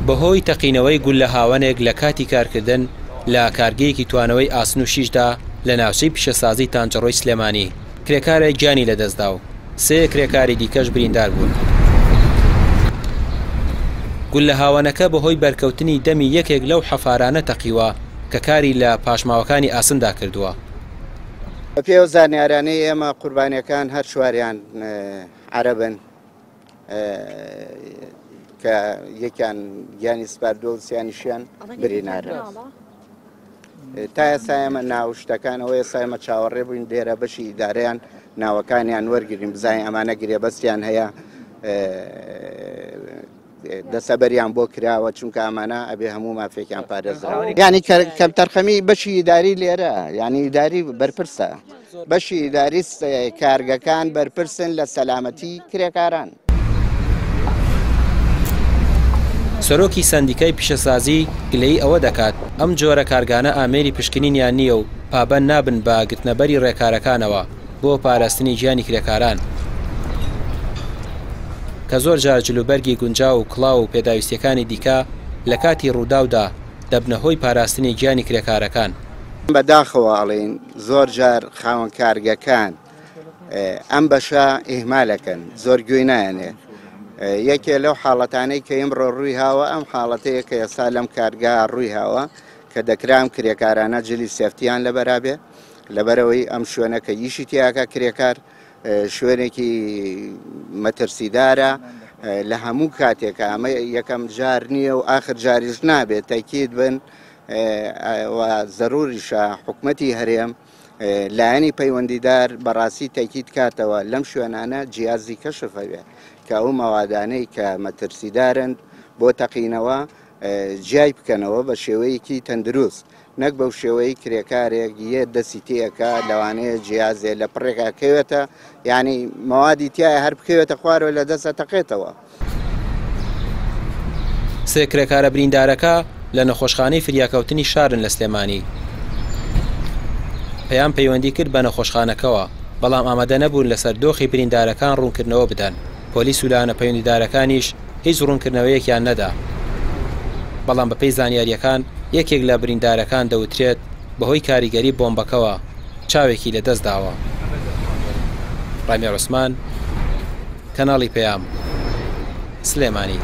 بەهۆی تەقینەوەی گوللە هاوەنێک لە کاتی کارکردن لە کارگەیەکی توانەوەی ئاسن و شیشدا لە ناوچەی پیشەسازی تانجەڕۆی سلێمانی، کرێکارێک گیانی لەدەستدا و سێ کرێکاری دیکەش بریندار بوون. گوللە هاوەنەکە بەهۆی بەرکەوتنی دەمی یەکێک لەو حەفارانە تەقیوە کە کاری لە پاشماوەکانی ئاسندا کردووە. بەپێی ئەو زانیارانەی ئێمە قوربانیەکان هەر چواریان عەرەبن کە یەکیان گیانی سپاردووە و سیانیشیان برینارن. تا ئێستا ئێمە ناو شتەکان ئەوە ئێستا ئێمە چاوەڕێ بووین لێرە بەشی ئیدارەیان ناوەکانیان وەرگین بزانین ئەمانە گرێبەستیان هەیە دەسەبەریان بۆ کراوە چونکە ئەمانە ئەبێ هەموو مافێکیان پارێزراوە ینی کەمتەرخەمی بەشی ئیداری لێرە ینی ئیداری بەرپرسە بەشی ئیداری کارگەکان بەرپرسن لە سەلامەتی کرێکاران. سەرۆکی سەندیکای پیشەسازی گلەیی ئەوە دەکات، ئەم جۆرە کارگانە ئامێری پشکنینیان نییە و پابەند نابن بە گرتنەبەری ڕێکارەکانەوە بۆ پاراستنی گیانی کرێکاران، کە زۆرجار جلوبەرگی گونجاو و کڵاو و پێداویستییەکانی دیکە لە کاتی ڕووداودا دەبنە هۆی پاراستنی گیانی کرێکارەکان. بە داخەوە ئەڵێین زۆر جار خاوەن کارگەکان ئەم بەشە ئیهمالەکەن زۆر گوێی نایەنێ یەکێ لەو حاڵەتانەی کە ئیمڕۆ ڕووی هاوە ئەم حاڵەتەیە کە ئێستا لەم کارگا ڕووی هاوە کە دەکرام کرێکارانە جلی سێفتیان لەبەرابێ لەبەرەوەی ئەم شوێنە کە ئیشی تیاکە کرێکار شوێنێکی مەترسیدارە لە هەموو کاتێکە ئەمە یەکەم جار نییە و ئاخر جاریش نابێت تەکیید بن و زەروریشە حکومەتی هەرێم لایەنی پەیوەندیدار بەڕاستی تەکید کاتەوە لەم شوێنانە جیازی کەشف هەبێ کە ئەو مەوادانەی کە مەترسیدارن بۆ تەقینەوە جیای بکەنەوە بە شێوەیەکی تەندروست نەک بەو شێوەی کرێکارێک یە دەسی تێەکە لەوانەیە جیازێ لە پڕێکا کەوێتە یعنی مەوادی تایە هەر بکەوێتە خوارەوە لە دەستە تەقێتەوە. سێ کرێکارە بریندارەکە لە نەخۆشخانەی فریاکەوتنی شارن لە سلێمانی. پەیام پەیوەندی کرد بە نەخۆشخانەکەوە، بەڵام ئامادە نەبوون لەسەر دۆخی بریندارەکان ڕوونکردنەوە بدەن، پۆلیس و لایەنە پەیوەندیدارەکانیش هیچ ڕوونکردنەوەیەکیان نەدا. بەڵام بەپێی زانیارییەکان یەکێک لە بریندارەکان دەوترێت بەهۆی کاریگەری بۆمبەکەوە چاوێکی لەدەستداوە. ڕامیار عوسمان، کەناڵی پەیام، سلێمانی.